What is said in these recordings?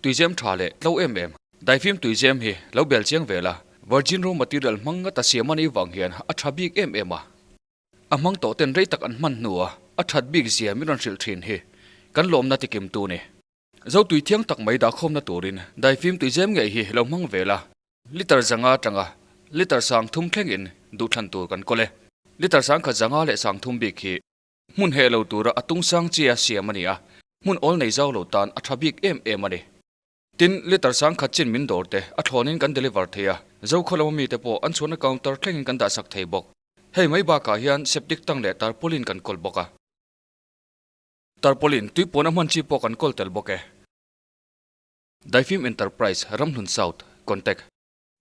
Tuizem tha leh tlo em em. Daifim tuizem hi lo bel chiang ve la, virgin raw material hmang ngata siam a nih vang hian a tha bik em em a. A hmang tawh ten rei tak an hman hnua a that bik zia min rawn hrilh thin hi kan lawmna tikim tu ni. Zo tui thiang tak mai dahkhawmna turin daifim tuizem ngei hi lo hmang ve la. Liter zanga atanga liter 3000 thlengin duhthlan tur kan kawl e. Liter 10,000 zanga leh 3000 bik hi hmun heh lo tura a tung sang chia siam a ni a, hmun awl nei zau lo tan a tha bik em em a ni. Tin, liter 10,000 chin min dawr te a thlawnin kan deliver thei a, Zokhaw lama mite pawh an chhuahna counter thlengin kan dahsak thei bawk. Hei mai bakah hian septic tank leh tarpaulin kan kawl bawk a. Tarpaulin tui puan a hman chi pawh kan kawl tel bawk e. Daifim Enterprise, Ramhlun South, Contact,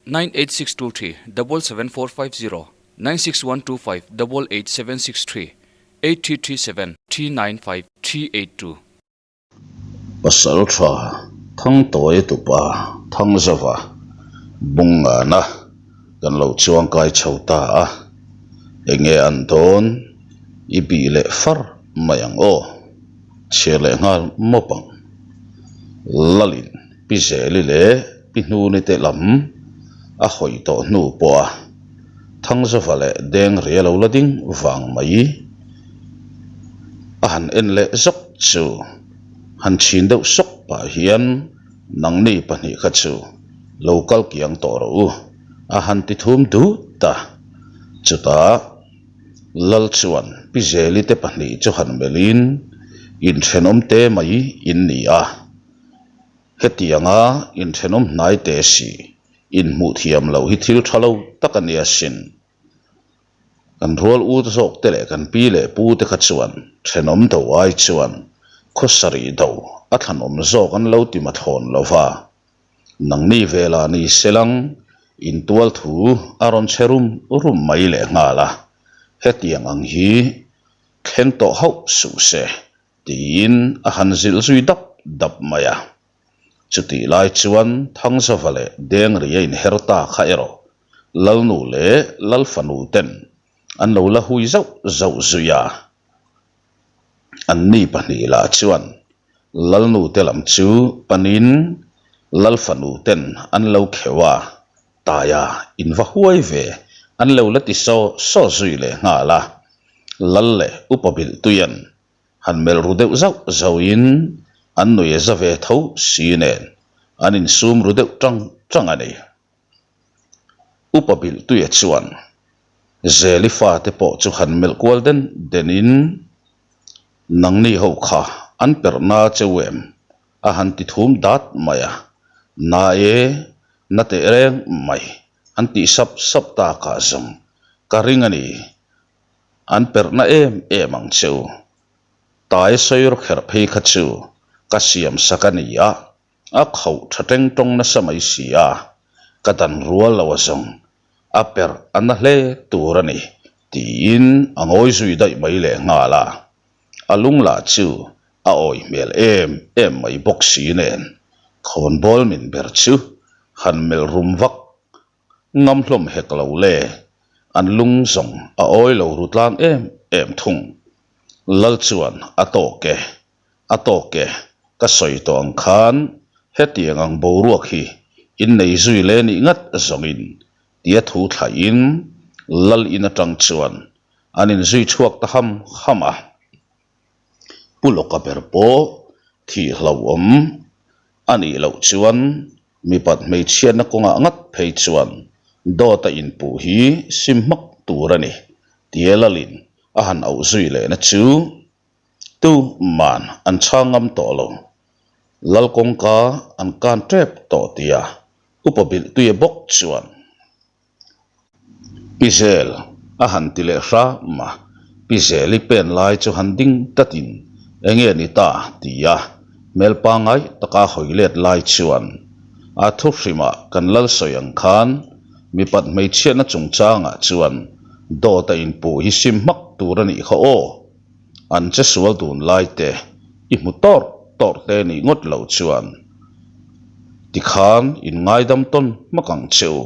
98623 77450 96125 88763 8337 395 382. Pasal tha Thangtawi tupa Thangzova Bungngana kan lo chuangkai chho ta a, enge an dawn i bih leh far mai ang aw, chhiar leh nghal mawp ang. Lalin Pi Zeli leh Pi Hnuni te lam a hawi tawh hnu pawh a Thangzova leh Dengria lo la ding vang mai a han en leh zawk chu han chhin deuh sawk pah hian nangni pahnih kha chu lo kal kiang tawh rawh u a han ti thum dut a, chutah. Lal chuan Pi Zeli te pahnih chu han melhin inthenawm te mai in ni a, hetianga inthenawm hnai te si inhmuh thiam loh hi thil tha lo tak a nia sin. Kan rual u zawk te leh kan pi leh pu te kha chuan thenawm do ai chuan khawsarih do a thlanawm zawk an lo ti mathlawn lo va. Nangni vela ni selang intual thu a rawn che rum rum mai leh nghal a, hetiang ang hi thleng tawh hauh suh se tiin a han zilh zui dap dap mai a. Chutih lai chuan Thangzava leh Dengria inher ta kha erawh Lalnu leh Lalfanu ten an lo la hui zauh zauh zui a. Anni pahnih lah chuan Lalnu te lam chu panin Lalfanu ten an lo kheuh a, taia in va huai ve an lo la ti saw saw zui leh nghal a. Lal leh upa bilh tuian han melh ru deuh zauh zauhin an nui a za ve tho si nen an insum ru deuh tang tang a ni. Upa bilh tuia chuan Zeli fate pawh chu han melh kual den denin, Nangni ho kha an perh na cheu em? a han ti thum dat mai a. Na e, na teh reng mai, an tih sap sap takah zawng ka ring a ni. An perh na em em ang cheu. Tai sawi rawkherh phei kha chu ka siam sak a ni a. A khauh tha teng tawng nasa mai si a, ka dan rual lo a zawng, a perh a na hle tur a ni, tiin a ngawi zui daih mai leh nghal a. A lung lah chu a awi hmel em em mai bawk si nen, khawnbawl min ber chu han melh rum vak ngam hlawm hek lo le, an lung zawng a awi lo ru tlang em em thung. Lal chuan a tawk e. A tawk e, ka sawi tawh ang khan hetiang ang boruak hi innei zui leh nih ngat zawngin tia thu thlaihin Lal in atang chuan an inzui chhuak ta ham ham a. Pu Lawka ber pawh thih hlauhawm a nih loh chuan mipat hmeichhiatna kawngah ngat phei chuan dawt a inpuh hi sim hmak tur a ni tia Lalin a han auh zui lehna chu Tu man an chhang ngam tawh lo. Lal kawngka an kan tep tawh tia upa bilh tuia bawk chuan Pi Zel a han ti leh hram a, Pi Zeli pen lai chu han ding tatin enge ni ta tia hmel pangngai taka hawi let lai chuan a thu hrimah kan lal sawi ang khan mipat hmeichhiatna chungchangah chuan dawt a inpuh hi sim hmak tur a nih kha aw. An che sual dun lai te i hmu tawrh tawrh te nih ngawt loh chuan tikhan in ngaidam tawn hmak ang che u.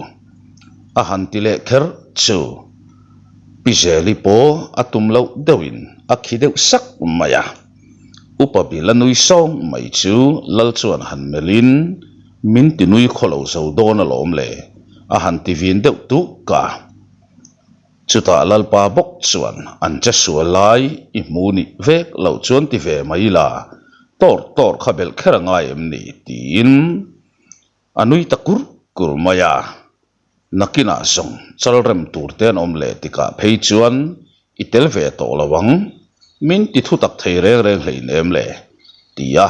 A han ti leh kher chu Pi Zeli pawh a tum loh deuhin a khi deuh sak mai a. Upa Bila nui sawng mai chu Lal chuan han melhin, Min ti nui khaw lo zo dawn alawm le, a han ti vin deuh tuk a. Chutah Lalpa bawk chuan an che sual lai i hmu nih vek loh chuan ti ve mai la, tawr tawr kha belh kher a ngai em ni? tiin a nui ta kur kur mai a. Nakinah zawng chal rem tur te an awm leh tikah phei chuan i tel ve tawh lo ang, min ti thutak thei reng reng hleinem le, tia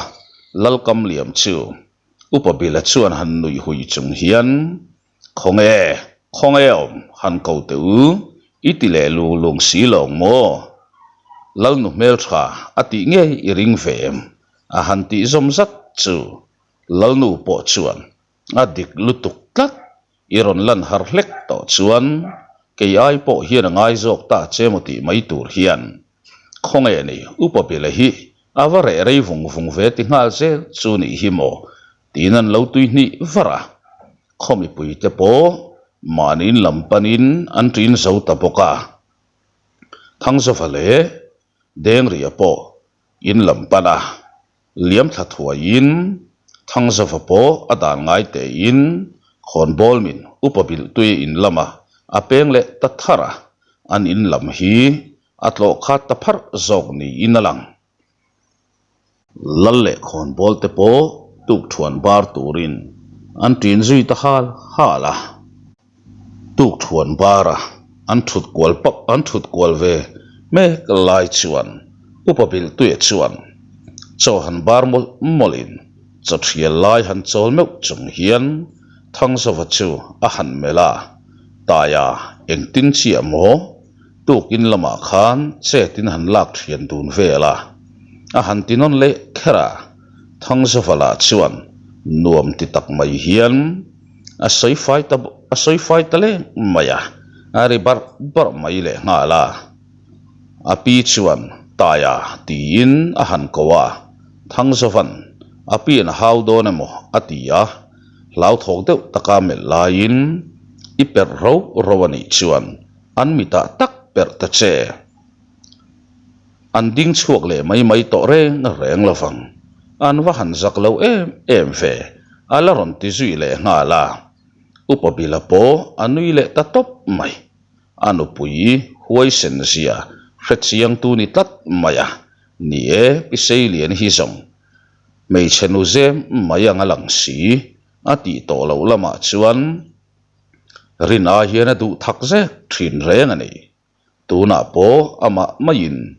Lalkamliam chu Upa Bila chuan han nuih hui chung hian, Khawnge, khawnge awm han ko teh u, i ti leh lung lung si lo ang maw? Lalnu hmeltha a tih ngei i ring ve em? a han tih zawm zat chu Lalnu pawh chuan a dik lutuk tlat, i rawn lan har hlek tawh chuan kei ai pawh hian a ngai zawk ta che maw tih mai tur hian Khawnge ni Upa Bela hi a va reh rei vung vung ve ti nghal zel chu nih hi maw tiin an lo tui hnih var a, khaw mipuite pawh mahniin lam panin an ṭin zo ta bawk a. Thangzawva leh Dengria pawh in lam pan a, Liam thla thuaiin Thangzawva pawh a dan ngai tein khawnbawl min upa bilh tui in lama a peng leh ta thar a, an in lam hi a tlawh khat ta pharh zawk niin a lang. Lal leh khawnbawl te pawh tukthuan bar turin an ṭin zui ta hal hal a. Tukthuan bara an thut kual pap an thut kual ve mek lai chuan Upa Bilhtuia chuan chaw han bar mawlh mawlhin chaw thial lai han chawl meuh chung hian Thangzova chu a han melh a, Taia engtin chiah maw? Tukin lamah khan chetin han lak thian dun vel a, a han ti nawn leh kher a, Thangzova lah chuan nuam ti tak mai hian, A sawi fai ta a sawi fai ta leng mai a, a ri barh barh mai leh nghal a. A pi chuan Taia tiin a han ko a, Thangzovan a pian a hau dawn emaw a ti a, hlauthawk deuh taka melh laiin i perh ro ro a nih chuan an mitah tak perh ta che. An ding chhuak leh mai mai tawh reng reng lo vang. An va han zak lo em em ve, a la rawn ti zui leh nghal a. Upa Bila pawh a nui leh ta tawp mai. A nupui huaisen zia hre chiangtu ni tlat mai a, ni e, Pi Seilian hi zawng hmeichhe nu zem mai ang a lang si, a tih tawh loh lamah chuan rin ai hian a duh thak zek thin reng a ni. Tunah pawh amah maiin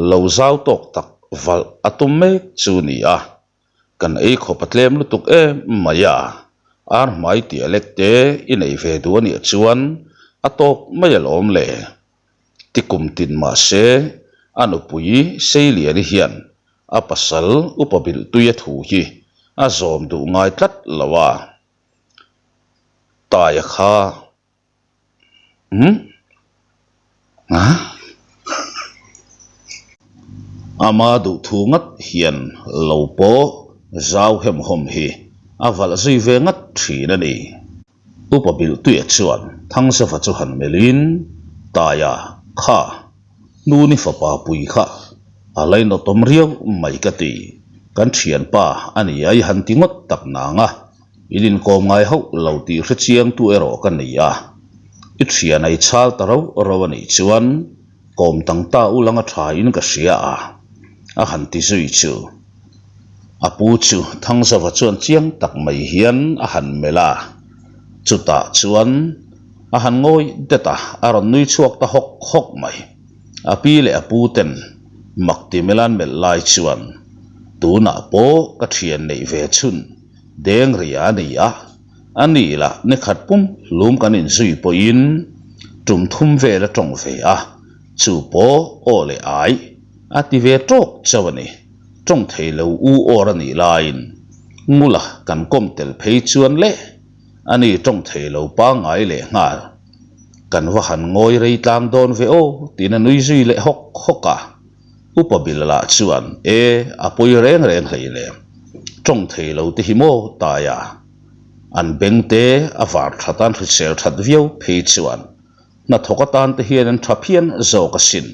lo zau tawk tak valh a tum mek chu ni a, kan ei khawp a tlem lutuk em mai a, ar hmai tih lek te i nei ve duh a nih chuan a tawk mai alawm le. Ti kum tin mahse a nupui Seiliani hian a pasal upa bilh tui a thu hi a zawm duh ngai tlat lo a, Taia kha Umm ah Ama duhthu ngat hian lo pawh zau hemhawm hi a valh zui ve ngat thin a ni. Upa Bilhtuia chuan Thangzava chu han melhin, Taia, kha, Hnuni fapa pui kha a lainawtawm riau mai ka ti, kan thianpa a ni a i han ti ngawt tak nang a. In inkawm ngai hauh lo tih hre chiangtu erawh ka nei a, i thian a i chhal ta rauh rauh a nih chuan kawm tang ta u langa tha in ka hria a, a han ti zui chu. A pu chu Thangzava chuan chiang tak mai hian a han melh a, chutah chuan a han ngawi det a, a rawn nui chhuak ta hawk hawk mai. A pi leh a pu ten mak ti melan melh lai chuan tunah pawh ka thian neih ve chhun Dengria a ni a, a ni lah ni khat pum hlum kan inzui pawhin tum thum vel a tawng ve a, chu pawh aw leh ai a ti ve tawk chauh a ni. Tawng thei lo u awr a nih laiin Ngula kan kawm tel phei chuan le a ni tawng thei lo pangngai leh nghal. Kan va han ngawi rei tlang dawn ve aw tiin a nui zui leh hawk hawk a. Upa Bila lah chuan, E, a pawi reng reng hlei le. Tawng thei lo te hi maw Taia? An beng te a var that an hrisel that viau phei chuan hnathawk atan te hian an tha phian zawk asin.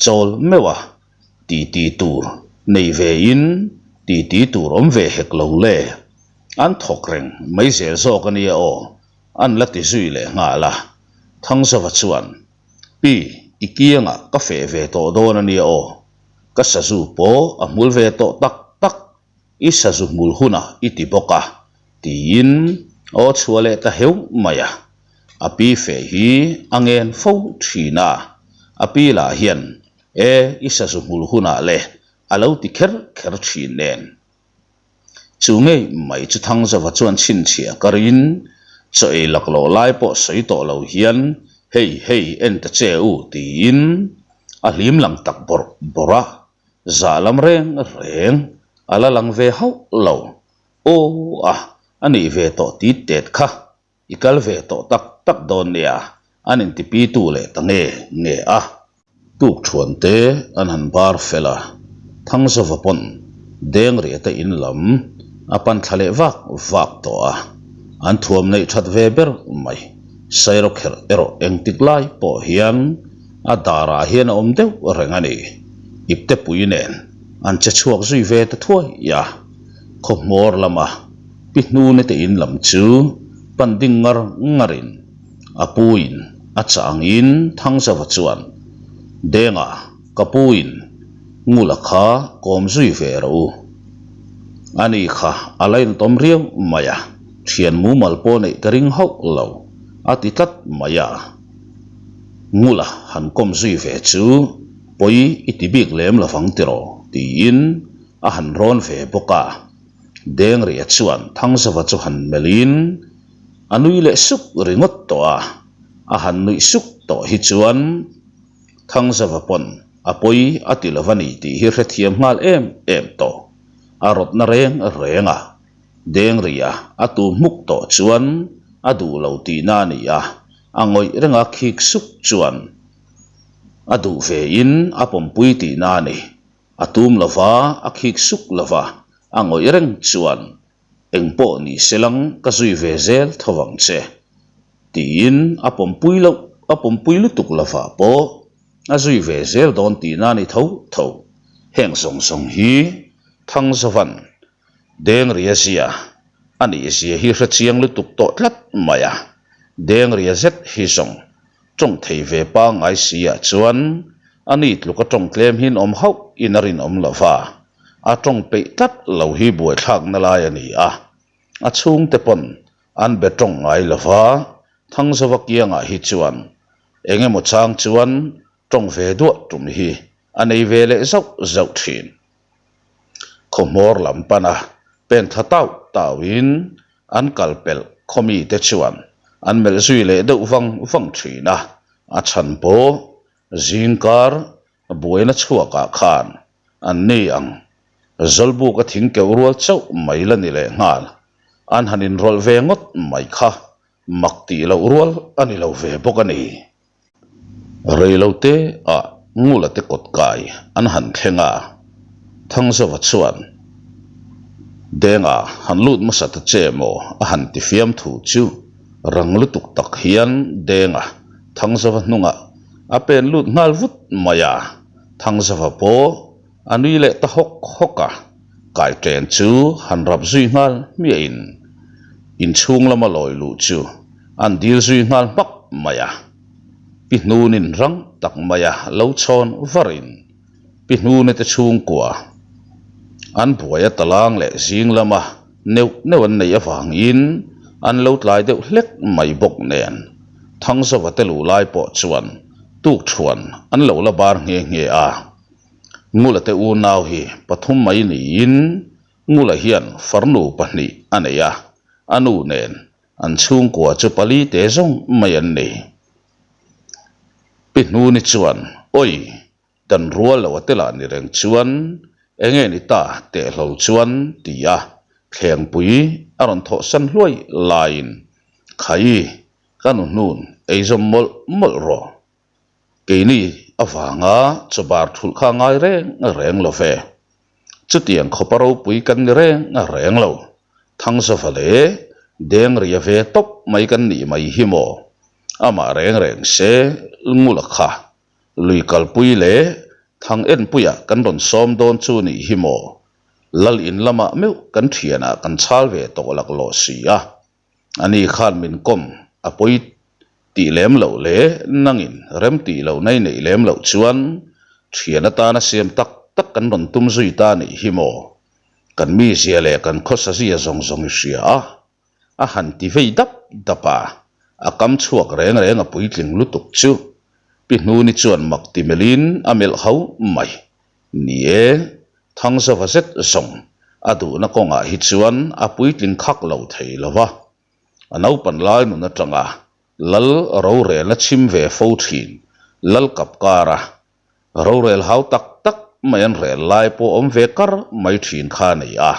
Chawl meuh a, ti ti tur. Nei ve in titi tur awm ve hek lo le. An thawk reng mai zel zawk a nia aw, an la ti zui leh nghal a. Thangzova chuan, Pi, i kiangah ka feh ve tawh dawn a nia aw. Ka sazu pawh a hmul ve tawh tak tak, i sazu hmul hunah i ti bawk a, tiin aw chhuah leh ta heuh mai a. A pi feh hi a ngen fo thin a, a pi lah hian E, i sazu hmul hunah le a lo ti kher kher thin nen. Chu ngei mai chu Thangzova chuan chhinchhiah ka rin, chaw ei laklawh lai pawh sawi tawh lo hian hei hei en ta che u tiin a hlim lang tak bawrh bawrh a, zah lam reng reng a la lang ve hauh lo. Aw a, a nih ve tawh tit tet kha. I kal ve tawh tak tak dawn nia, an intipitu leh ta nge nge a. Tuk thuan te an han bar fel a, Thangzova pawn Dengria te in lam a pan thla leh vak vak tawh a, an thuam neih that ve ber mai. Sairawkherh erawh engtik lai pawh hian a darah hian a awm deuh reng a ni. Iptepui nen an che chhuak zui ve ta thuai a, khawhmawr lama Pi Hnune te in lam chu pan ding ngar ngarin a puin a chah angin Thangzava chuan, Denga, ka puin Ngula kha kawm zui ve rawh u. Ani kha a la intawm riau mai a, thian mumal pawh neih ka ring hauh lo, a ti tlat mai a. Ngula han kawm zui ve chu pawi i ti bik lem lovang tiraw? tiin a han rawn ve bawk a. Dengria chuan Thangzova chu han melhin a nui leh suk ringawt tawh a, a han nuih suk tawh hi chuan Thangzova pawn a pawi a ti lo a ni tih hi hrethiam nghal em em tawh. A rawtna reng reng a, Dengria a tu hmuk tawh chuan a duh lo tihna a ni a, a ngawih renga khik suk chuan a duh ve in a pawmpui tihna a ni. A tum lova, a khik suk lova, a ngawih reng chuan, Engpawh ni se lang ka zui ve zel tho vang che, tiin a pawmpui loh, a pawmpui lutuk lova pawh a zui ve zel dawn tihna a ni tho tho. Heng zawng zawng hi Thangzovan Dengria zia a nih zia hi hre chiang lutuk tawh tlat mai a, Dengria zet hi zawng tawng thei ve pangngai si ah chuan a ni tluk a tawng tlem hi an awm hauh in a rinawm lo va, a tawng peih tlat lo hi buaithlakna lai a ni a, a chhungte pawn an be tawng ngai lo va, Thangzova kiangah hi chuan eng emaw chang chuan tawng ve duah tum hi a nei ve leh zauh zauh thin. Khawhmawr lam pana pen tha tauh tauhin an kal pelh khawmite chuan an melh zui leh deuh vang vang thin a, a chhan pawh zingkar buaina chhuakah khan an ni ang Zawlbuk a thing keuh rual chauh mai la ni leh nghal, an han inrawlh ve ngawt mai kha mak tih loh rual a ni lo ve bawk a ni. Reilote ah Ngula te kawt kai an han thleng a, Thangzova chuan, Denga han lut hmasa ta che maw a han ti fiam thu chu rang lutuk tak hian Denga Thangzova hnungah a pen lut nghal vut mai a, Thangzova pawh A nui leh ta hawk hawk a, kaiṭen chu han rap zui nghal hmiahin inchhung lama lawi luh chu an dil zui nghal hmak mai a. Pi Hnunin rang tak maia lo chhawn varin Pi Hnune te chhungkua an buai a talang leh zing lama neuh neuh an neih avangin an lo tlai deuh hlek mai bawk nen Thangzova te luh lai pawh chuan tukṭhuan an lo la bar nghe nghe a. Ngula te unau hi pathum mai niin Ngula hian farnu pahnih a nei a, a nu nen an chhungkua chu pali te zawng mai an ni. Pi Hnuni chuan, Awi, dan rual lo a te lah ni reng chuan enge ni ta tehlo chuan ti a thlengpui a rawn thawhsan hluai laiin, Khai, ka nu hnun eizawm mawlh mawlh rawh. Keini avanga chawbar thulh kha ngai reng reng lo ve. Chutiang khawpa ropui kan ni reng reng lo. Thangzova leh Dengria ve tawp mai kan nih mai hi maw? Amah reng reng se Ngula kha lui kalpui leh. Thang enpuiah kan rawn sawm dawn chu nih hi maw? Lal in lamah meuh kan thianah kan chhal ve tawh laklawh si a. Ani khan min kawm a pawi tih lem loh leh nangin rem tih loh nai neih lem loh chuan thian atana siam tak tak kan rawn tum zui ta nih hi maw? Kan mizia leh kan khawsa zia zawng zawng i hria a. A han ti vei dap dap a, a kam chhuak reng reng a puitling lutuk chu Pi Hnuni chuan mak ti melhin a melh hau mai. Ni e, Thangzova zet zawng a duhna kawngah hi chuan a puitling khak lo thei lo va. A naupan lai nun atanga Lal rorelna chhim ve fo thin Lal Kapkara rorel hau tak tak mai an rel lai pawh awm ve kar mai thin kha a nei a.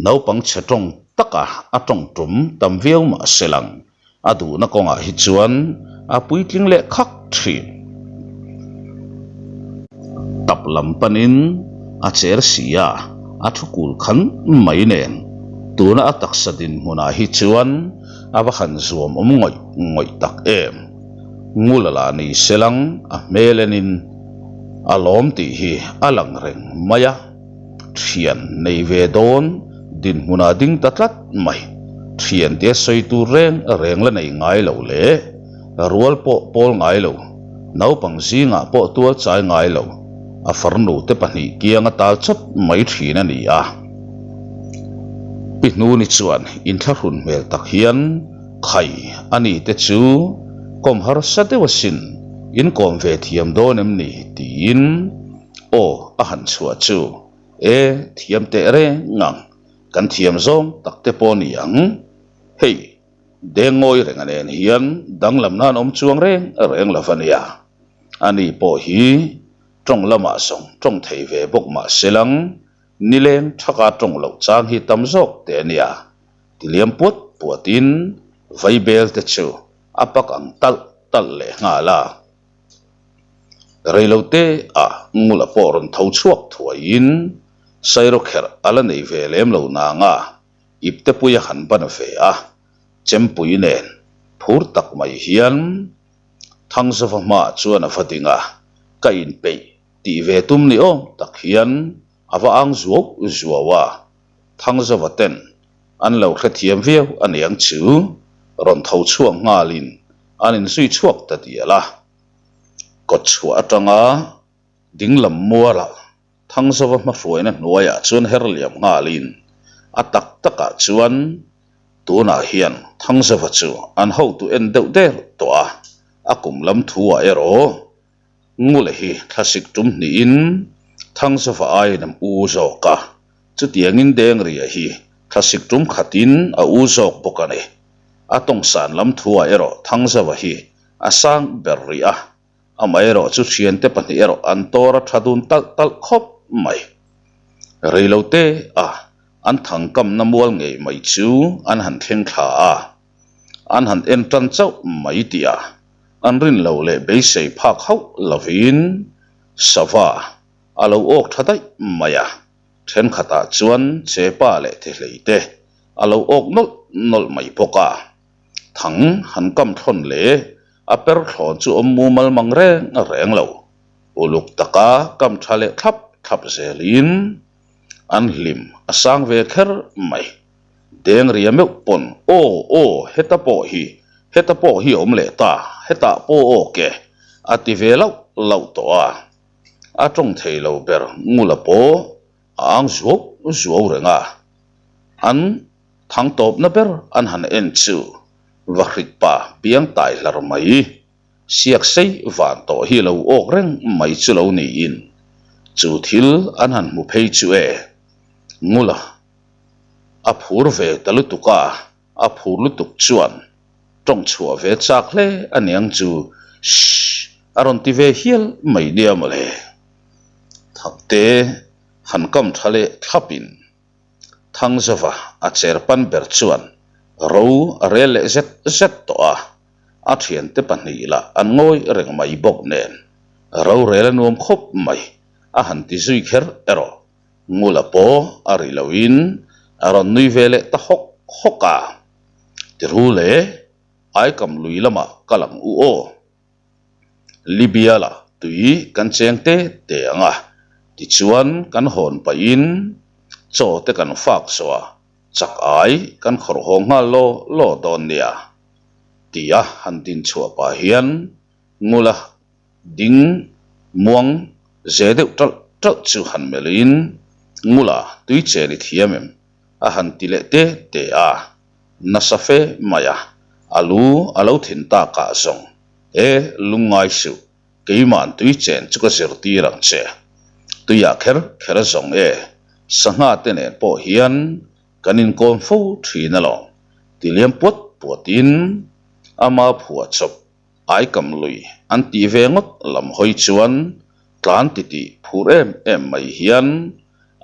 Naupang chhe tawng taka a tawng tum tam viau mah se lang, a duhna kawngah hi chuan a puitling leh khak thin. Tap lam panin a cher si a, a thu kul khan mai nen tuna a taksa dinhmunah hi chuan a va han zuam awm ngawih ngawih tak em. Ngula lah ni se lang a hmel enin a lawm tih hi a lang reng mai a. Thian nei ve dawn dinhmunah ding ta tlat mai. Thian te sawi tur reng reng la nei ngai lo leh rual pawh pawl ngai lo, naupang zingah pawh tual chai ngai lo, a farnu te pahnih kianga tal chawt mai thin a ni a. Pi Hnuni chuan inthlahrun hmel tak hian Khai a ni te chu kawm harsa deuh asin, inkawm ve thiam dawn em ni? tiin Aw, a han chhuah chu. E, thiam teh reng ang, kan thiam zawng tak te pawh ni ang. Hei, deng ngawi renga nen hian danglam nan awm chuang reng reng lo va nia. Ani pawh hi tawng lamah zawng tawng thei ve bawk mah se lang, nileng thaka tawng loh chang hi tam zawk teh a nia. Tiliam puat puatin vaibel te chu a pak ang talh talh leh nghal a. Reilote ah Ngula pawh rawn tho chhuak thuaiin Sairawkherh a la nei ve lem lo nanga iptepui a han ban ve a, Chempui nen phur tak mai hian Thangzova hmaah chuan a va ding a, ka inpeih tih ve tum ni awm tak hian a va ang zuau zuau a, Thangzova ten an lo hrethiam viau a niang chu rawn tho chhuak nghalin an inzui chhuak ta dial a. Kawtchhuah atanga dinglam mualah Thangzova hmahruaina hnuaiah chuan her liam nghalin a tak takah chuan tunah hian Thangzova chu an hotu en deuh der tawh a, a kum lam thuah erawh Ngula hi thlasik tum hnihin Thangzova aiin a u zawk a, chutiangin Dengria hi thlasik tum khatin a u zawk bawk a ni. A tawngsan lam thuah erawh Thangzova hi a sang ber rih a, amaherawh chu thiante pahnih erawh an tawr a tha dun talh talh khawp mai. Reilote a an thangkamna mual ngei mai chu an han thleng thla a, an han en tan chauh mai tih a, an rin lo leh beisei phak hauh lovin sava a lo awk tha daih mai a, thenkhatah chuan chepa leh thehlei te a lo awk nawlh nawlh mai bawk a. Thang han kam thlawn leh a per thlawn chu awm mumal mang reng reng lo, uluk taka kam tha leh thlap thlap zelin an hlim a sang ve kher mai. Dengria meuh pawn, Aw, aw, heta pawh hi, heta pawh hi awm leh ta, hetah pawh aw ke, a ti ve lauh lauh tawh a. A tawng thei lo ber Ngula pawh a ang zuau zuau reng a. An thang tawpna ber an han en chu Vahrit pa piang tai hlar mai, siak sei van tawh hi lo awk reng mai chu lo niin chu thil an han hmu phei chu e. Ngula A phur ve ta lutuk a, a phur lutuk chuan tawng chhuah ve chak hle a niang chu shh a rawn ti ve hial mai nia mawle. Thakte han kam tha leh thlapin Thangzova a cher pan ber chuan ro a rel leh zet zet tawh a, a thiante pahnih lah an ngawi reng mai bawk nen rorel a nuam khawp mai a han ti zui kher erawh. Ngula pawh a ri loin a rawn nui ve leh ta hawk hawk a. Tiru le, Aikam lui lamah ka lang u aw. Libya la. Tui kan cheng te te ang a, tichuan kan hawn pahin chaw te kan fak zawh a, chak ai kan khawrh haw nghal law law dawn nia tia han din chhuah pah hian Ngula ding muang ze deuh ṭalh ṭalh chu han melhin Ngula tui chen i thiam em? a han ti leh te te a, nasa fe mai a, a lu a lo thin takah zawng e lungngai suh. Keima'n tui chen chu ka zirtir ang che. Tuiah kher kher zawng e, sangha te nen pawh hian kan inkawm fo thin alawm, ti liam puat puatin ama phuah chawp aikam lui an tih ve ngawt lam hawi chuan tlan titih phur em em mai hian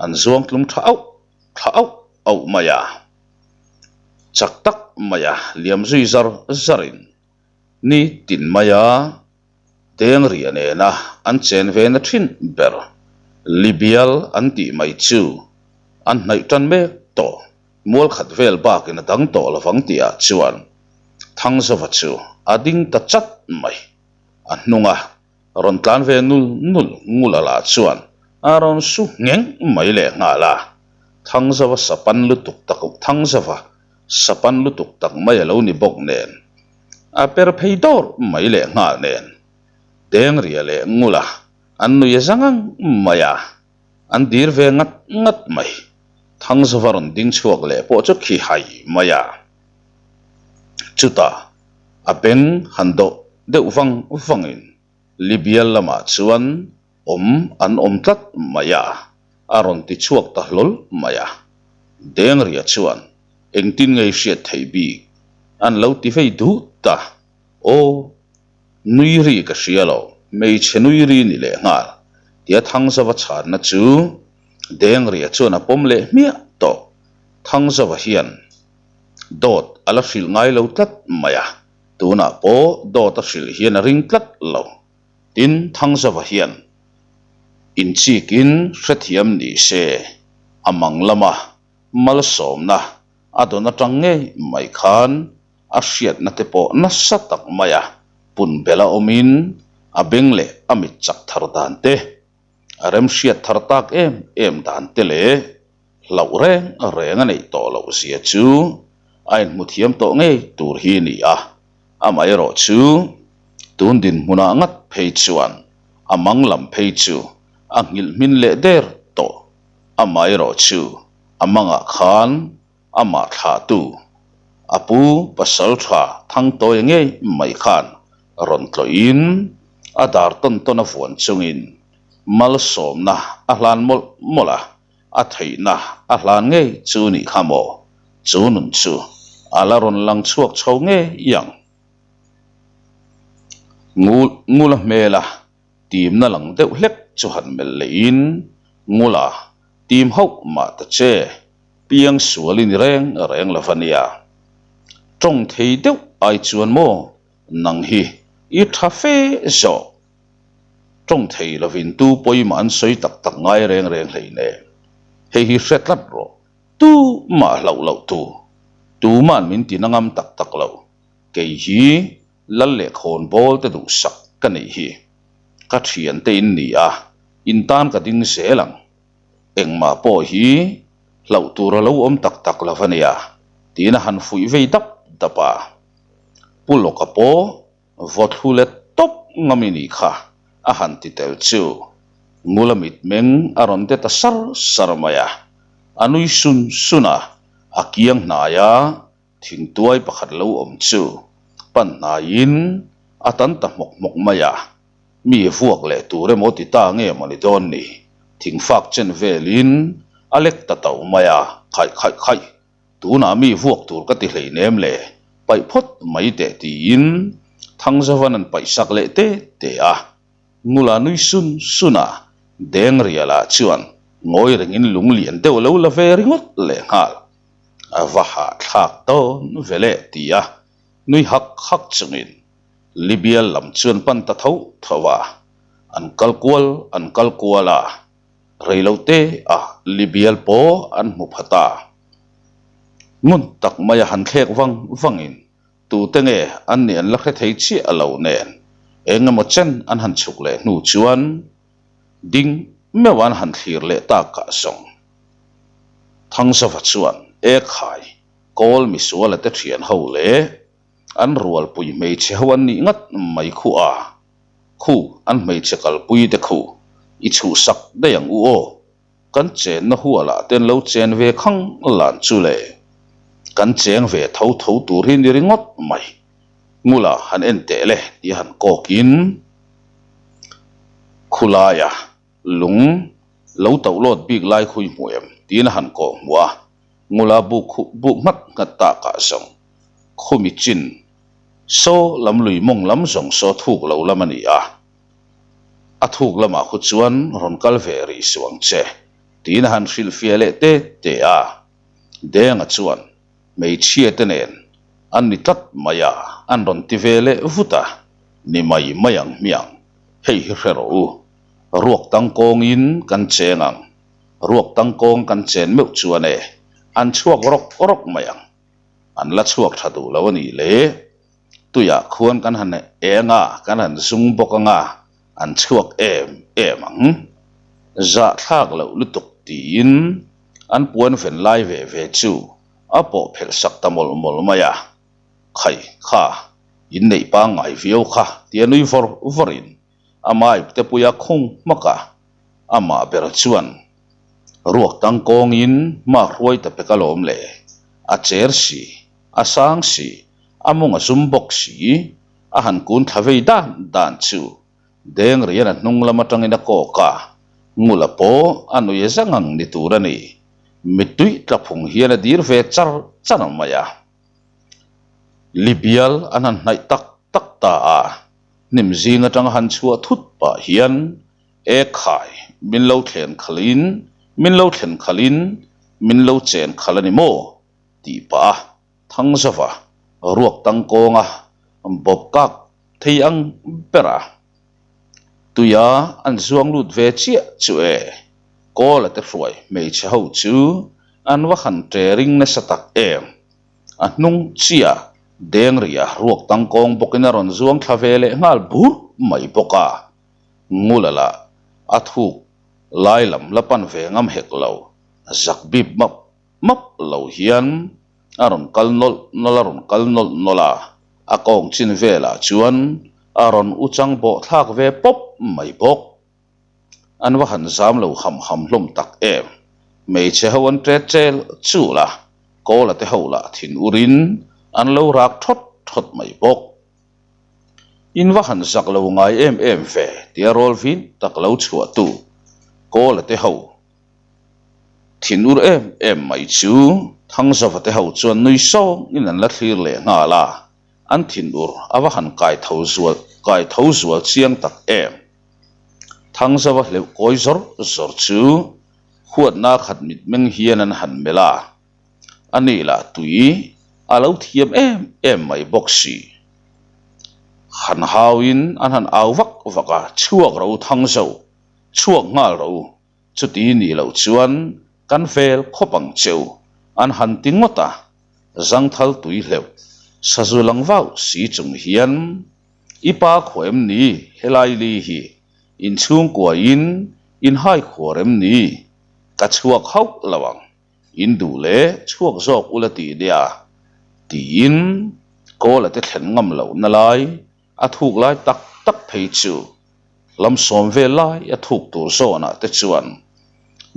an zuang tlum tha auh thla auh auh mai a. Chak tak maia liam zui zar zarin Ni tin maia Dengria nena an chen ve na thin ber Libial an tih mai chu an hnaih tan mek tawh. Mual khat vel bakin a dang tawh lovang tihah chuan Thangzova chu a ding ta chat mai. A hnunga rawn tlan ve nul nul ngula lah chuan a rawn su ngheng mai leh nghal a. Thangzova sapan lutuk tak Thangzova Sapan lutuk tak mai a lo ni bawk nen, a per phei dawr mai leh nghal nen, Dengria leh Ngula an nui a za ngang mai a, an dir ve ngat ngat mai. Thangzova rawn ding chhuak leh pawh chu khi hai mai a. Chutah a beng han dawh deuh vang vangin Libya lamah chuan awm an awm tlat mai a, a rawn ti chhuak ta hlawl mai a. Dengria chuan engtin ngei hriat theih bik an lo ti vei duh ta. Aw, nui ri ka hria lo, hmeichhe nui ri ni leh nghal tia Thangzova chhanna chu Dengria chuan a pawm leh hmiah tawh. Thangzova hian dawt a la hrilh ngai lo tlat mai a, tunah pawh dawt a hrilh hian a ring tlat lo. Tin, Thangzova hian inchikin hrethiam ni se, a mang lama malsawmna a dawn atang ngei mai khan a hriatna te pawh nasa tak maia pun bela awmin a beng leh a mit chak thar dan te, a remhriat thar tak em em dan te leh hlauh reng reng a neih tawh loh zia chu a inhmu thiam tawh ngei tur hi ni a. Amaherawh chu tun dinhmunah ngat phei chuan a mang lam phei chu a nghilh hmin leh der tawh. Amaherawh chu a mangah khan amah thlahtu a pu pasal tha Thangtawia ngei mai khan rawn tlawhin a dar tawn tawn a vuan chungin malsawmna a hlan mawlh mawlh a. A theihna a hlan ngei chu nih kha maw? Chu nun chu a la rawn lang chhuak chho ngei ang. Ngul Ngula hmela timna lang deuh hlek chu han melh lehin, Ngula, tim hauh mah ta che, piang sual i ni reng reng lo va nia. Tawng thei deuh ai chuan maw nang hi i tha fe zawk. Tawng thei lovin tu pawimah an sawi tak tak ngai reng reng hlei nen. Hei hi hre tlat rawh, tu mah hlauh loh tu, tuma'n min ti na ngam tak tak lo, kei hi lal leh khawn bawl te duhsak ka nih hi. Ka thian te in ni a, in tan ka ding zel ang. Engmah pawh hi hlauh tur a lo awm tak tak lo a nia, tiin a han fuih vei dap dap a. Pu Lawka pawh Vaw thlu let tawp ngam i nih kha, a han ti tel chu. Ngula mitmeng a rawn de ta sar sar mai a. A nui sun sun a, a kiang hnaia thingtuai pakhat lo awm chu pan hnaiin a tan ta hmawk hmawk mai a. Mi vuak leh tur emaw ti ta nge maw ni dawn ni, thingfak chen velin a lek ta to mai a, khaih khaih khaih. Tunah mi vuak tur ka ti hleinem le, paih phawt mai teh tiin Thangzavan an paih sak leh te te a. Ngula nui sun sun a, Dengriala chuan ngawi rengin lung lian deuh lo la ve ringawt leh nghal. A va hahthlak dawn ve le ti a, nui hak hak chungin Libya lam chuan pan ta tho tho a, an kal kual an kal kual a. Reilote a Libial pawh an hmu pha ta. Ngun tak maia han thlek vang vangin tute nge an nih an la hre thei chiah lo nen. Eng emaw chen an han chhuk leh hnu chuan ding meuh an han thlir leh tak ah zawng. Thangzova chuan e khai kawl misuala te thian ho leh an rualpui hmeichhe ho an nih ngat mai khu a, khu an hmeichhe kalpui te khu i chhuhsak daih ang u aw. Kan chenna hualah te an lo chen ve khang lan chu le. Kan cheng ve tho tho tur hi ni ringawt mai. Ngula han en teh le tih a han kawkin khulaia lung lo tauh lawt bik lai khui hmu em tiin a han kawh hmuh a. Ngula buk khu buk nghat nghat takah zawng khumi chin saw lam lui mawng lam zawng saw thuk lo lam a ni a. A thuk lamah khu chuan rawn kal ve rih suh ang che tiin a han hrilhfiah leh te te a. Denga chuan hmeichhia te nen an ni tlat mai a, an rawn ti ve leh vut a, ni mai mai ang hmiang, hei hi hre rawh u, ruak tangkawngin kan cheng ang, ruak tangkawng kan chen meuh chuan e, an chhuak rawk rawk mai ang, an la chhuak tha duh lo a nih le, tuiah khuan kan han eng a, kan han zung bawk ang a, an chhuak em em ang. Zahthlak loh lutuk tiin an puan ven lai ve ve chu a pawh phelh sak ta mawlh mawlh mai a. Khai kha, inneih pangngai viau kha tia nui vawr vawrin a maip te puia khung hmak a, amah ber chuan ruak tangkawngin hma hruai ta pek alawm le, a cher si, a sang si, a mawng a zum bawk si, a han kun thla vei dan dan chu Deng rian a hnung lam atangin a kawk a, Ngula pawh a nui zang ang ni tur a ni. Mittui tla phung hian a dir ve char char mai a. Libial an han hnaih tak tak ta a, hnim zing atanga han chhuah thut pah hian E khai, min lo thlen khalhin, min lo thlen khalhin, min lo chen khalh a ni maw? tih pah a Thangzova ruak tangkawnga bawp kak thei ang ber a, tuia an zuang lut ve chiah chu e, Kawla te hruai hmeichhe ho chu an va han ṭe ring nasa tak em. A hnung chiah Dengria ruak tangkawng bawkin a rawn zuang thla ve leh nghal bur mai bawk a, Ngula lah a thuk lai lam la pan ve ngam hek lo, zak bip map map lo hian a rawn kal nawlh nawlh a rawn kal nawlh nawlh a, a kawng chin velah chuan a rawn u chang bawh thlak ve pawp mai bawk. An va han zam lo ham ham hlawm tak em. Hmeichhe ho an ṭet chel chul a, Kawla te ho lah thin urin an lo rak thawt thawt mai bawk. In va han zak lo ngai em em ve tia rawl vin tak lo chhuahtu Kawla te ho Thinur em em mai chu Thangzova te ho chuan nui sawngin an la thlir leh nghal a, an thinur a va han kai tho zual kai tho zual chiang tak em. Thangzova hleuh kawi zawr zawr chu huatna khat mitmeng hian an han melh a, a ni lah tui a lo thiam em em mai bawk si. Han hauin an han au vak vak a, chhuak ro Thangzo, chhuak nghal ro. Chuti nih loh chuan kan vel khawp ang cheu, an han ti ngawt a, zangthal tui hleuh, sazu lang vau si chung hian, I pa khua em ni helai li hi, in chhungkuain in hai khuar em ni? Ka chhuak hauh lo ang, in duh leh chhuak zawk ula ti nia, tiin Kawla te thlen ngam lohna lai A thuk lai tak tak phei chu lam sawm vel lai a thuk tur zawnah te chuan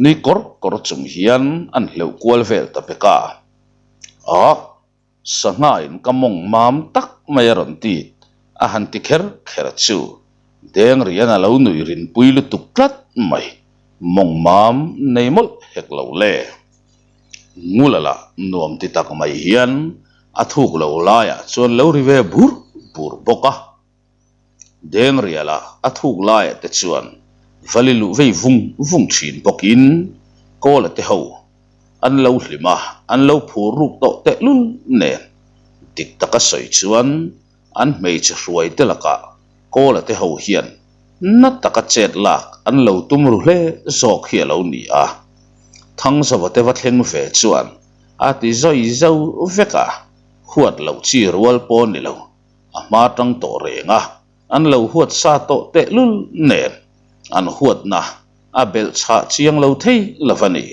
nui kawr kawr chung hian an hleuh kual vel ta pek a. Ah! Sanghain ka mawng mam tak mai a rawn ti a han ti kher kher chu Dengrian a lo nui rinpui lutuk tlat mai, mawng mam nei mawlh hek lo le. Ngula lah nuam ti tak mai hian a thuk lo laiah chuan lo ri ve bur bur bawk a. Dengriala a thuk laiah te chuan vali luh vei vung vung thin bawkin Kawla te ho an lo hlim a, an lo phur ruk tawh tehlul nen dik taka sawi chuan an hmeichhe hruai te lakah Kawla te ho hian na taka chet lak an lo tum ru hle zawk hi a lo ni a. Thangzava te va thleng ve chuan a ti zawi zo vek a, huat loh chi rual pawh ni lo, a hma tang tawh reng a. An lo huat sa tawh tehlul nen an huatna a belh chhah chiang lo thei lo a ni.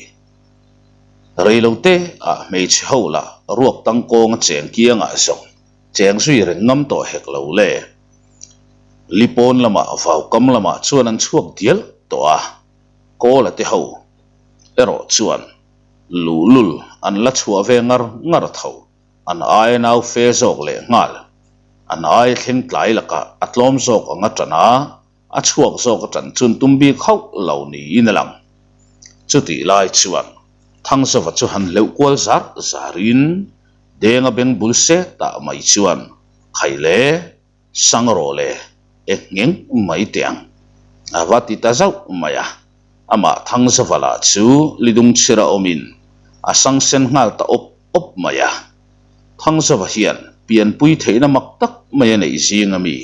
Reilote ah hmeichhe ho lah ruak tangkawnga cheng kiangah zawng cheng zui reng ngam tawh hek lo le. Lipawn lamah vaukam lamah chuan an chhuak dial tawh a, Kawla te ho erawh chuan luhlul an la chhuah ve ngar ngar tho. An aia nau fe zawk leh nghal. An aia thleng tlai lakah a tlawm zawk ang a tan a, a chhuak zawk a tan chun tum bik hauh lo niin a lang. Chutih lai chuan Thangzova chu han hleuh kual zar zarin Denga beng bul set ah mai chuan khai le. Sang rawh le, e ngheng mai teh ang. A va ti ta zauh mai a, amah Thangzava lah chu lidung chhira awmin a sang sen nghal ta awp awp mai a. Thangzava hian pianpui theihna mak tak mai a neih zing a mi.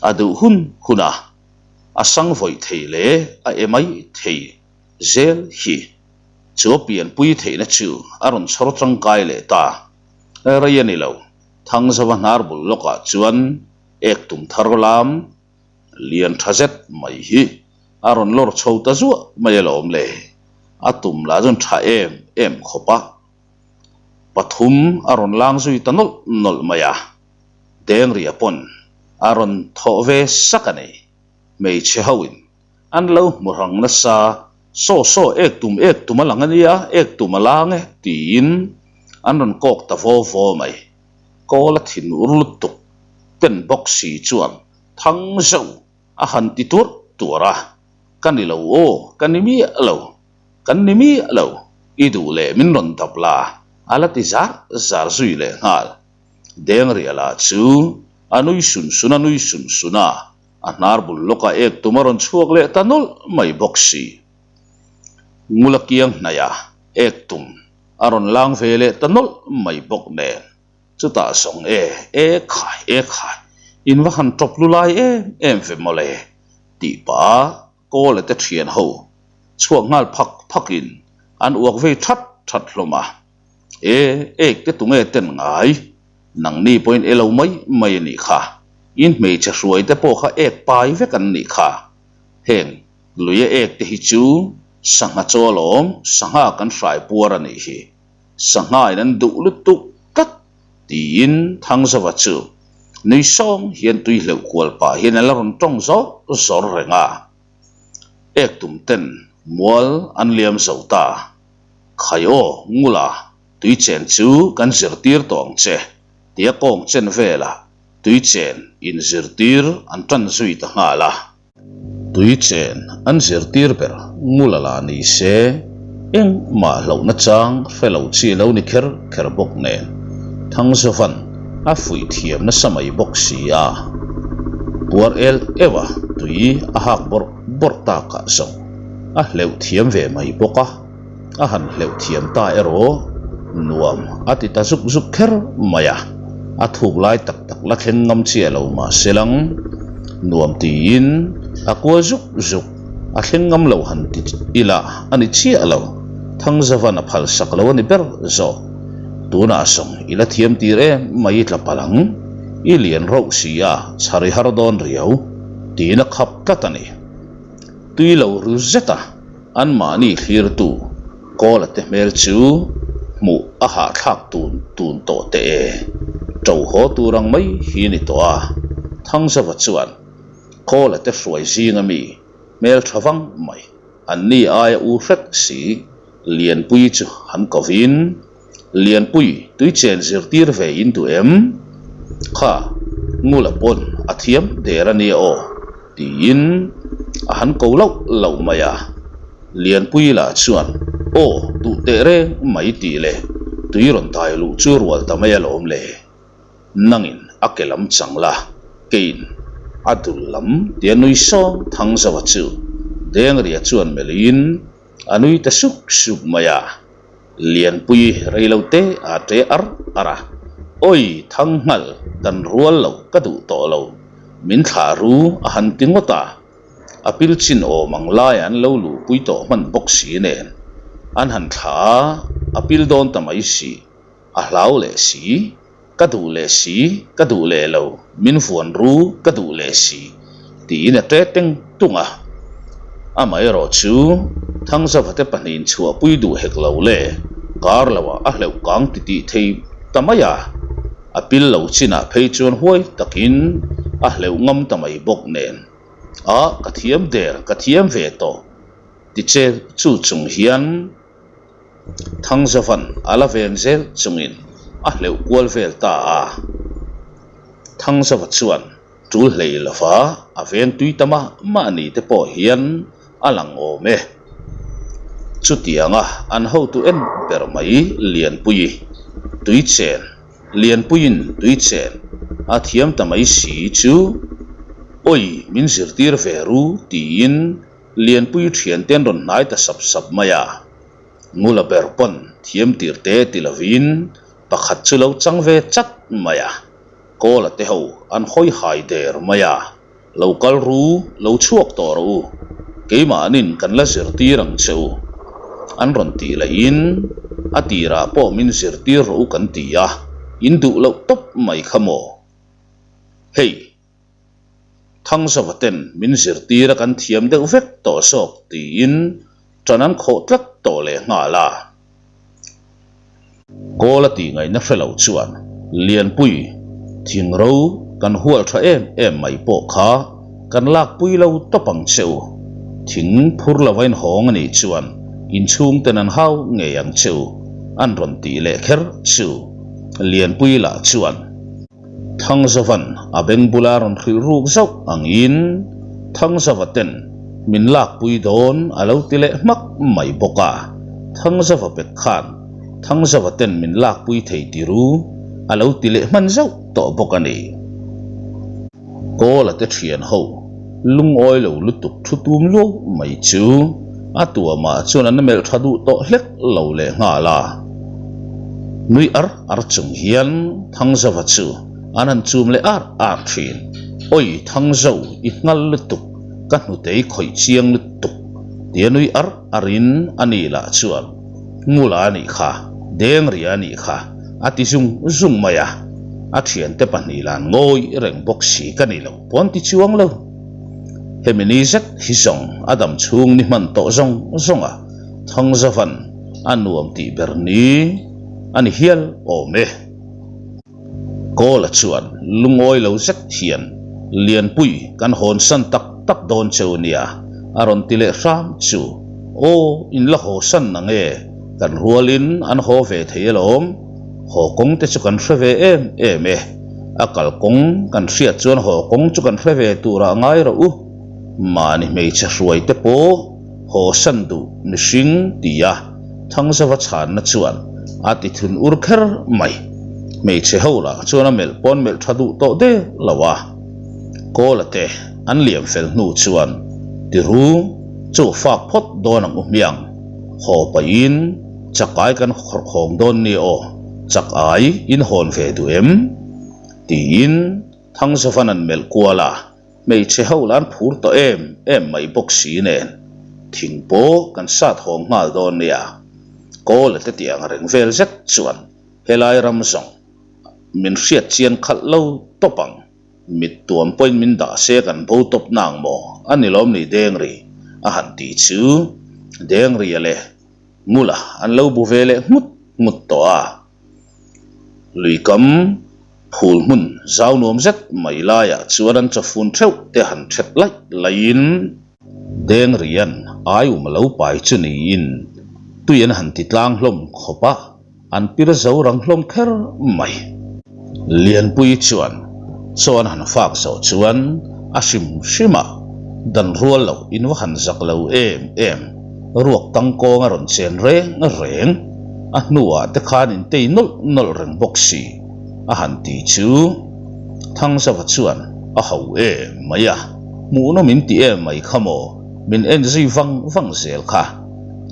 A duh hun hun a, a sang vawih thei leh a e mai thei zel hi. Chu a pianpui theihna chu a rawn chhawr tangkai leh ta. Rei a ni lo. Thangzava hnar bul lawkah chuan ek tum thar lam lian tha zet mai hi a rawn lawr chho ta zuah mai alawm le. A tum lah chuan tha em em khawp a. Pathum a rawn lang zui ta nawlh nawlh mai a. Dengria pawn a rawn thawh ve sak a ni. Hmeichhe hoin An lo hmu rang nasa, Saw saw, ek tum ek tum a lang a nia, ek tum a lang e, tiin an rawn kawk ta vaw vaw mai. Kawl a thin ur lutuk ten bawk si chuan thang zauh a han ti tuarh tuarh a, Ka ni lo aw, ka ni miah lo, kan ni miah lo, i duh leh min rawn dap la, a la ti zar zar zui leh nghal. Dengriala chu a nui sun sun a nui sun sun a, A hnar bul lawkah ek tum a rawn chhuak leh ta nawlh mai bawk si. Ngula kiang hnaih a ek tum a rawn lang ve leh ta nawlh mai bawk nen. Chutah zawng e, e khai, e khai, in va han tawp lu lai em em ve mawle, tih pah a Kawla te thian ho chhuak nghal phak phakin an uak vei that that hlawm a. E, ek te tunge ten ngai? Nangni pawhin e lo mai mai a nih kha. In hmeichhe hruai te pawh kha ek pai vek an nih kha. Heng luia ek te hi chu sangha chaw alawm, sangha kan hrai puar a nih hi. Sangha in an duh lutuk tlat tiin Thangzova chu nui sawng hian tui hleuh kual pah hian a la rawn tawng zawr zawr reng a. Ek tum ten mual an liam zo ta. Khai aw, Ngula, tui chen chu kan zirtir tawh ang che, tia kawng chen velah tui chen inzirtir an tan zui ta nghal a. Tui chen an zirtir ber Ngula lah ni se, engmah hlauhna chang hre lo chi lo ni kher kher bawk nen, Thangzovan a fuih thiam nasa mai bawk si a. Puar el euh a tui a hak bawrh bawrh takah zawng a hleuh thiam ve mai bawk a. A han hleuh thiam ta erawh nuam a ti ta zuk zuk kher mai a, a thuk lai tak tak la thleng ngam chiah lo mah se lang nuam tiin a kual zuk zuk, a thleng ngam lo han ti ila a ni chiah lo, Thangzavan a phal sak lo a ni ber zawk. Tunah zawng i la thiam tir em mai i tla palh ang, i lian rauh si a, chhar i har dawn riau tiin a khap tlat a ni. Tui lo ru zet a. Anmahni thlirtu Kawla te hmel chu hmuh a hahthlak tun tun tawh teh e. Ṭo haw tur ang mai hi ni tawh a, Thangzava chuan Kawla te hruai zinga mi hmel ṭha vang mai, anni aia u hrek si Lianpui chu han kovin, Lianpui tui chen zirtir ve in duh em? Kha, Ngula pawn a thiam der a nia aw, tiin a han ko loh loh mai a. Lianpui lah chuan, Aw, duh teh reng mai tih leh tui rawn dai luh chu rual ta mai alawm le. Nangin a ke lam chang la, keiin a dul lam tia nui sawng Thangzauha chu Dengria chuan melhin a nui ta suk suk mai a. Lianpui rei lo te a ṭe ar ar a, Awi Thangnghal dan rual lo ka duh tawh lo, min thlah ru a han ti ngawt a, a pil chin awm ang lai an lo luhpui tawh hman bawk si nen an han thlah a, a pil dawn ta mai si, a hlau leh si. Ka duh leh si, ka duh leh lo, min vuan ru ka duh leh si, tiin a ṭe teng tung a. Amaherawh chu Thangzavate pahnihin chhuahpui duh hek lo le, kar loah a hleuh kang titih thei ta mai a, a pil lo chinah phei chuan huai takin a hleuh ngam ta mai bawk nen. A, ka thiam der, ka thiam ve tawh, ti che chu chung hian. Thangzavan a la ven zel chungin a hleuh kual vel ta a. Thangzava chuan tul hlei lova a veng tui ta mah mah ni te pawh hian a lang awm e. Chutianga an hotu en ber mai Lianpuii tui chen Lianpuiin tui chen a thiam ta mai si chu awi min zirtir ve ru tiin Lianpui thiante an rawn hnai ta sap sap mai a, Ngula ber pawn thiam tir te ti lovin pakhat chu lo chang ve chat mai a, Kawla te ho an hawi hai der mai a, Lo kal ru, lo chhuak tawh rawh u, keimahnin kan la zirtir ang che u an rawn tih lahin a tirah pawh min zirtir rawh u kan ti a, in duh loh tawp mai kha maw? Hei. Thangzava ten min zirtir a kan thiam deuh vek tawh zawk tiin ṭan an khawh tlat tawh leh nghal a. Kawl a tih ngaihna hre lo chuan Lianpui thingro kan hual ṭha em em mai pawh kha kan lakpui lo tawp ang che u. Thing phur lova inhawng a nih chuan inchhung ten an hau ngei ang che u an rawn tih leh kher chu Lianpui lah chuan Thangzava'n a beng bula rawn hrilh ruk zauh angin Thangzava ten min lakpui dawn a lo ti leh hmak mai bawk a, Thangzava pek khan Thangzava ten min lakpui thei ti ru a lo ti leh hman zauh tawh bawk a ni. Kawla te thian ho lungawi lo lutuk thu tum luau mai chu a tuamah chuan an melh tha duh tawh hlek lo leh nghal a. Nui ar ar chung hian Thangzova chu an han chum leh ar ar thin. Awi Thangzo i nghal lutuk, ka hnutei khawih chiang lutuk tia nui ar arin a ni lah chuan Ngula a nih kha, Dengria a nih kha a ti zung zung mai a. A thiante pahnih lan ngawi reng bawk si ka ni lo pawn ti chuang lo. Hemi ni zet hi zawng a dam chhung ni hman tawh zawng zawng a. Thangzavan a nuam tih ber ni a ni hial awm e. Kawla chuan lungawi lo zet hian Lianpui kan hawnsan tak tak dawn cheu nia a rawn ti leh hram chu aw in la hawsan na nge kan rualin an haw ve thei alawm haw kawng te chu kan hre ve em em e a kal kawng kan hriat chuan haw kawng chu kan hre ve turah ngai rawh u mahni hmeichhe hruai te pawh Haw san duh mihring tia Thangzava chhanna chuan a ti thun ur kher mai. Hmeichhe ho lah chuan a melh pawn melh tha duh tawh der lo a. Kawla te an liam fel hnu chuan Tiru chu fak phawt dawn ang u hmiang. Haw pahin chakai kan khawrkhawm dawn nia aw, chakai in hawn ve duh em? tiin Thangzavan an melh kual a. Hmeichhe ho lan phur tawh em em mai bawk si nen thing pawh kan sat hawng nghal dawn nia. Kawla te tiang reng vel zet chuan helai ram zawng min hriat chian khalh lo tawp ang. Mit tuam pawhin min dah se kan bo tawp nang maw a ni lawm ni Dengri a han ti chu Dengria leh Ngula an lo bu ve leh nghut nghut tawh a. Luikam phul hmun zau nuam zet mai laiah chuan an chawfun theuh te han thet laih laihin Dengrian ai um a lo pai chu niin tui an han ti tlang hlawm khawp a, an pir zo rang hlawm kher mai. Lianpui chuan chaw an han fak zawh chuan a hrim hrim a, dan rual loh in va han zak lo em em, ruak tangkawng a rawn chen reng reng. A hnuah te khan in tei nawlh nawlh reng bawk si a han ti chu Thangzava chuan a ho em mai a, hmuhnawm in ti em mai kha maw, min en zui vang vang zel kha.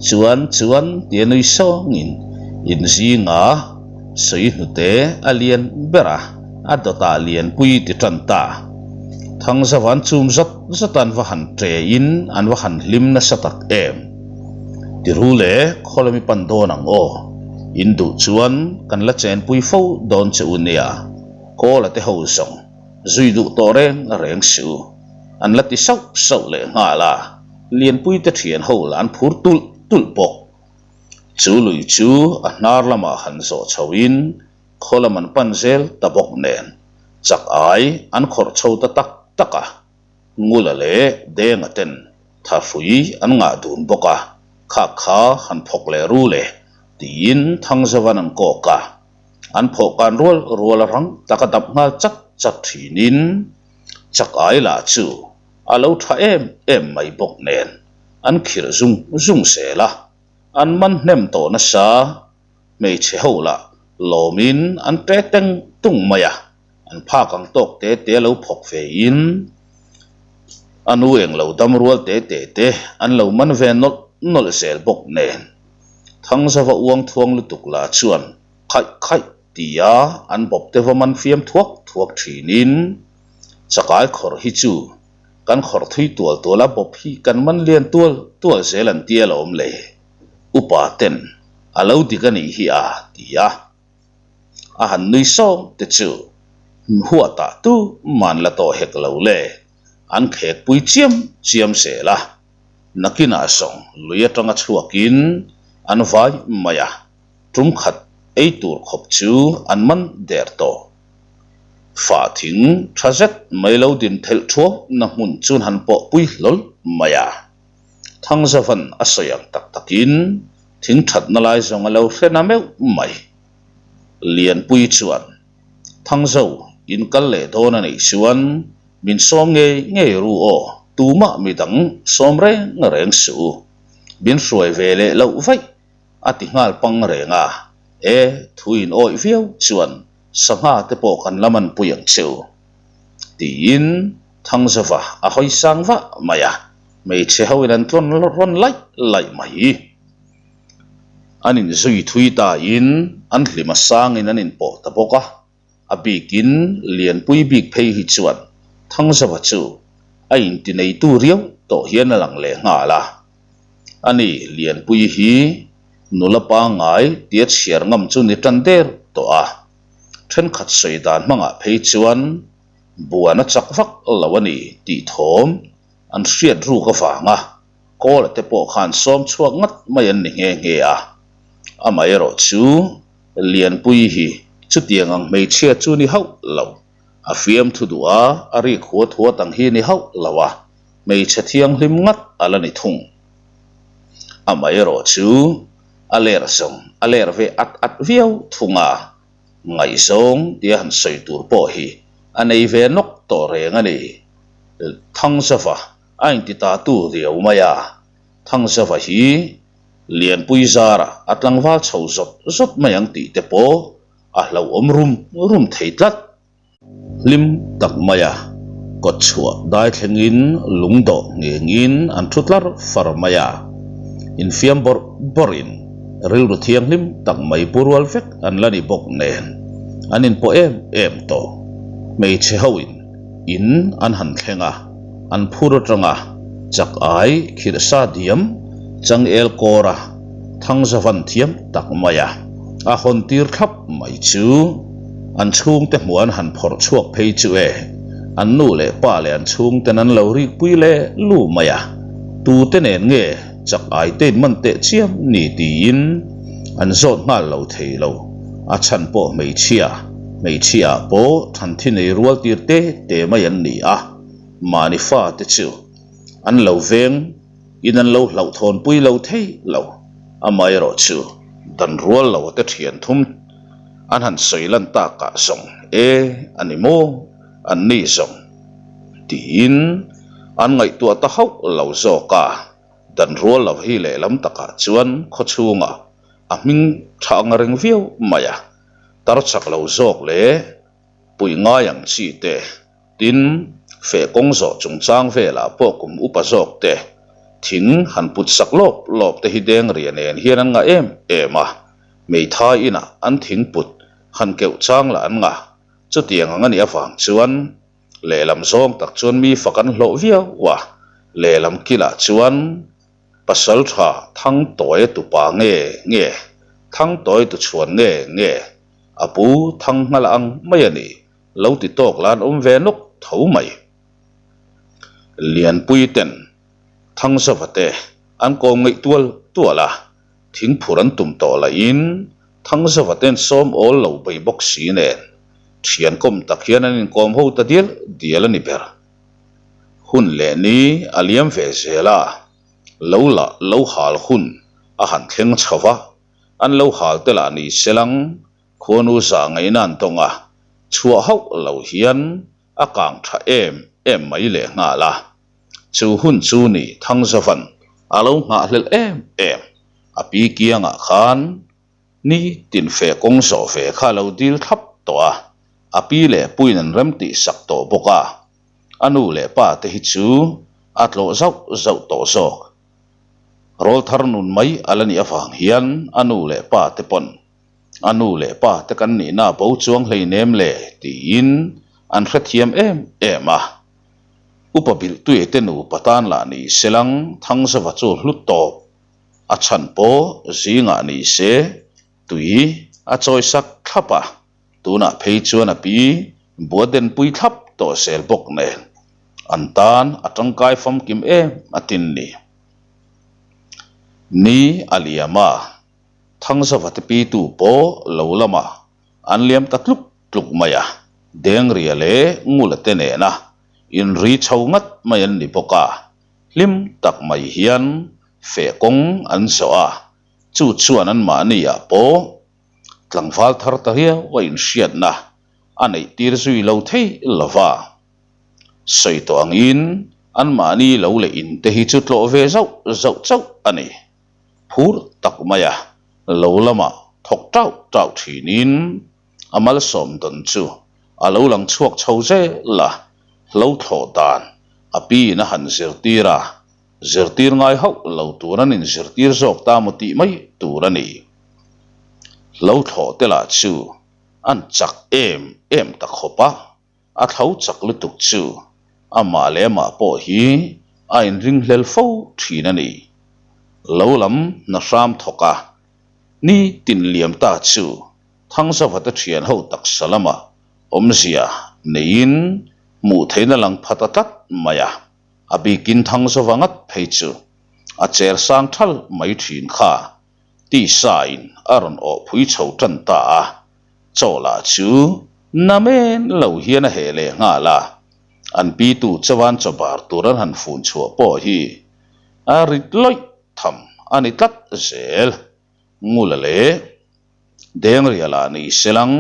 Chuan chuan tia nui sawngin in zinga sawi hnute a lian ber a, a dawtah lianpui ti tan ta. Thangzava an chum zat zat a an va han ṭe in an va han hlim nasa tak em. Ti ru le, khaw lami pan dawn ang aw. In duh chuan kan la chenpui fo dawn che u nia, Kawla te ho zawng zui duh tawh reng reng si u, an la ti sauh sauh leh nghal a, Lianpui te thian ho lah an phur tulh tulh bawk. Chu lui chu a hnar lamah han zawh chhoin khaw lam an pan zel ta bawk nen chak ai an khawrh chho ta tak tak a, Ngula leh Denga ten thahrui an ngah dun bawk a, Khak kha han phawk leh ru le tiin Thangzauvan an kawk a, an phawh kan rual rual a rang tak a dap nghal chat chat thinin chak ai lah chu a lo tha em em mai bawk nen an khirh zung zung zel a, an man hnem tawh nasa. Hmeichhe ho lah lawmin an ṭe teng tung mai a, an phak ang tawk te te lo phawk ve in a nu eng lo dam rual te te te an lo man ve nawlh nawlh zel bawk nen Thangzava uang thuang lutuk lah chuan khaih khaih tia an bawp te va man fiam thuak thuak thinin chakai khawrh hi chu kan khawrh thui tual tual a bawp hi kan man lian tual tual zel an tia lo awm le. Upa ten a lo dik a nih hi a ti a, a han nui sawng te chu huatah tu man la tawh hek lo le, an khek pui chiam chiam zel a, nakinah zawng lui atanga chhuakin an vai mai a, tum khat ei tur khawp chu an man der tawh. Fah thing tha zet mai lo din thelh thuau na hmun chu an han pawh pui hlawl mai a. Thangzavan a sawi ang tak takin thing thatna lai zawng a lo hre na meuh mai. Lianpui chuan, Thangzo, in kal leh dawn a nih chuan min sawm ngei ngei ru aw, tumah midang sawm reng reng suh u. Min hruai ve leh loh vaih a ti nghal pang reng a, e, thu in awih viau chuan sangha te pawh kan la manpui ang che u, tiin Thangzova a hawi sang vah mai a, hmeichhe hoin an tlawn rawn laih laih mai. An inzui thui tain an hlim a sangin an inpawh ta bawk a, a bikin Lianpui bik phei hi chuan Thangzova chu a intineitu riau tawh hian a lang leh nghal a. Ani Lianpui hi nula pangngai tia chhiar ngam chu ni tan der tawh a, thenkhat sawi dan hmangah phei chuan Buan a chak vak lo a ni tih thawm an hriat ruk avanga Kawla te pawh khan sawm chhuak ngat mai an ni nghe nghe a. Amaherawh chu Lianpui hi chutiang ang hmeichhia chu ni hauh lo, a fiamthu duh a, a rik huat huat ang hi ni hauh lo a, hmeichhe thianghlim ngat a la ni thung. Amaherawh chu a ler zawng a ler ve at at viau thung a. Ngaihzawng tia han sawi tur pawh hi a nei ve nawk tawh reng a ni. Thangzava a inti ta tu riau mai a, Thangzava hi Lianpui zara a tlangval chho zawt zawt mai ang tih te pawh a hlauhawm rum rum thei tlat. Hlim tak mai a, kawt chhuah dai thlengin lung dawh nghengin an thu tlar far mai a, infiam bawrh bawrhin rilru thianghlim tak mai pu rual vek an la ni bawk nen an inpawh em em tawh. Hmeichhe hoin in an han thleng a, an phur atanga chak ai khirh sa diam changel kawra Thangzavan thiam tak mai a, a hawn tir thlap mai chu an chhungte hmuh an han phawrh chhuak phei chu e, an nu leh pa leh an chhungten an lo rikpui leh lu mai a, tute nen nge chak ai te in man teh chiam ni tiin an zawt nghal lo thei lo, a chhan pawh hmeichhia, hmeichhia ah pawh thanthi nei rual tir te te mai an ni a, mahni fa te chu an lo veng. In an lo hlauhthawnpui lo thei lo. Amaherawh chu dan rual lo te thian thum an han sawi lan takah zawng e a ni maw an ni zawng tiin an ngaihtuah ta hauh lo zawk a. Dan rual lo hi lehlam takah chuan khawchhungah a hming tha ang reng viau mai a, tar chak lo zawk leh puih ngai ang chi te. Tin, feh kawng zawh chungchang velah pawh kum upa zawk te, thing han put sak lawp lawp te hi deng ria nen hian an ngah em em a, hmeithai inah an thing put han keuh chang lah an ngah. Chutiang ang a nih avang chuan lehlam zawng tak chuan mi fak an hlawh viau a, lehlam kilah chuan Pasal tha thang tawi a tupa nge nge? Thangtawi tu chhuan nge nge a pu Thangnghala ang mai a ni, lo ti tawk la an awm ve nawk tho mai. Lianpui ten Thangzava te an kawm ngeih tual tual a, thingphur an tum tawh lahin Thangzava ten sawm awl lo bei bawk si nen thian kawm tak hian an inkawm ho ta dial dial a ni ber. Hun leh ni a liam ve zel a, lo lah lo hal hun a han thleng chho va, an lo hal te lah ni selang khuanu zah ngaihna an tawng a, chhuah hauh lo hian a kang tha em em mai leh nghal a. Chu hun chu ni Thangzavan a lo nghahhlelh em em, a pi kiangah khan ni tin fe kawng zawh ve kha a lo dil thlap tawh a, a pi leh puiin an rem tih sak tawh bawk a, a nu leh pa te hi chu a tlawh zauh zauh tawh zawk. Rawlthar nun mai a la nih avang hian a nu leh pa te pawn A nu leh pa te kan nihna bo chuang hleinem le tiin an hrethiam em em a. Upa Bilhtuia te nupa tan lah ni selang Thangzava chu hlu tawp a chhan pawh zingah ni se tui a chawisak thlap a, tunah phei chuan a pi buadenpui thlap tawh zel bawk nen an tan a tangkai famkim em a tin ni. Ni a liam a. Thangzava te pitu pawh lo lamah an liam ta tluk tluk mai a, Dengria leh Ngula te nena inri chho ngat mai an ni bawk a, hlim tak mai hian feh kawng an zawh a, chu chuan anmahniah pawh tlangval thar ta riau a inhriatna a neih tir zui lo thei lo va. Sawi tawh angin anmahni lo leh in te hi chu tlawh ve zauh zauh chauh a ni. Phur tak maia lo lama thawk tauh tauh thinin a malsawm dawn chu a lo lang chhuak chho zel a, hlo thlawh dan a piin a han zirtir a, zirtir ngai hauh lo tur an inzirtir zawk ta maw tih mai tur a ni. Hlo thlawh te lah chu an chak em em ta khawp a. A thlo chak lutuk chu amah leh amah pawh hi a inringhlel fo thin a ni. Lo lam hna hram thawk a, ni tin liam ta chu Thangzavate thian ho taksa lamah awmzia neiin hmuh theihna lang pha ta tlat mai a, a bikin Thangzava ngat phei chu a cher sang thal mai thin kha tisa in a rawn awh phui chho tan ta a. Chaw lah chu na men lo hian a heh leh nghal a, an pitu chuan chaw bar tur an han fun chhuah pawh hi a rit lawih tham a ni tlat zel. Ngula leh Dengria lah ni selang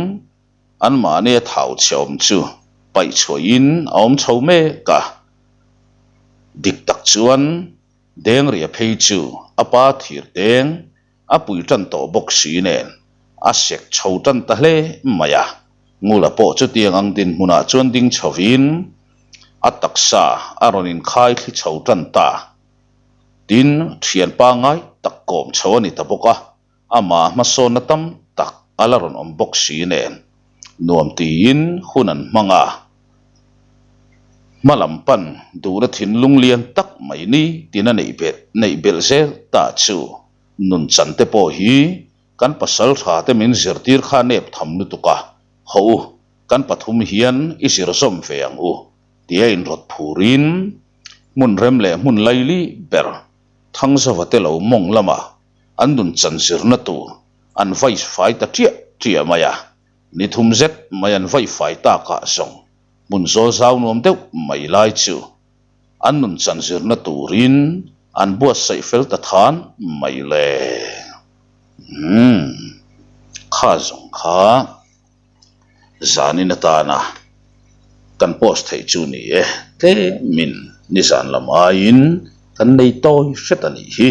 anmahni a thau chhe awm chu paih chhuahin a awm chho mek a, dik tak chuan Dengria phei chu a pa thir deng A pui tan tawh bawk si nen a sek chho tan ta hle mai a, Ngula pawh chutiang ang dinhmunah chuan ding chhovin a taksa a rawn inkhai thli chho tan ta. Tin, thian pangngai tak kawm chho a ni ta bawk a, amah hmasawnna tam tak a la rawn awm bawk si nen nuam tiin hun an hmang a. Hma lam pan duhna thinlung lian tak mai ni tina neih belh neih belh zel ta chu nun chan te pawh hi kan pasal tha te min zirtir kha nep tham lutuk a, hawh u kan pathum hian i zir zawm ve ang u tia inrawt phurin hmun rem leh hmun laili ber Thangzava te lo mawng lamah an nun chan zirna tur an vai fai ta ṭiah ṭiah mai a. Ni thum zet mai an vaih fai takah zawng hmun zawl zau nuam deuh mai lai chu an nun chan zirna turin an buatsaih fel ta than mai le. Umm, kha zawng kha zanin atana kan post theih chu ni e, tlemin nizan lam aiin kan nei tawi hret a nih hi.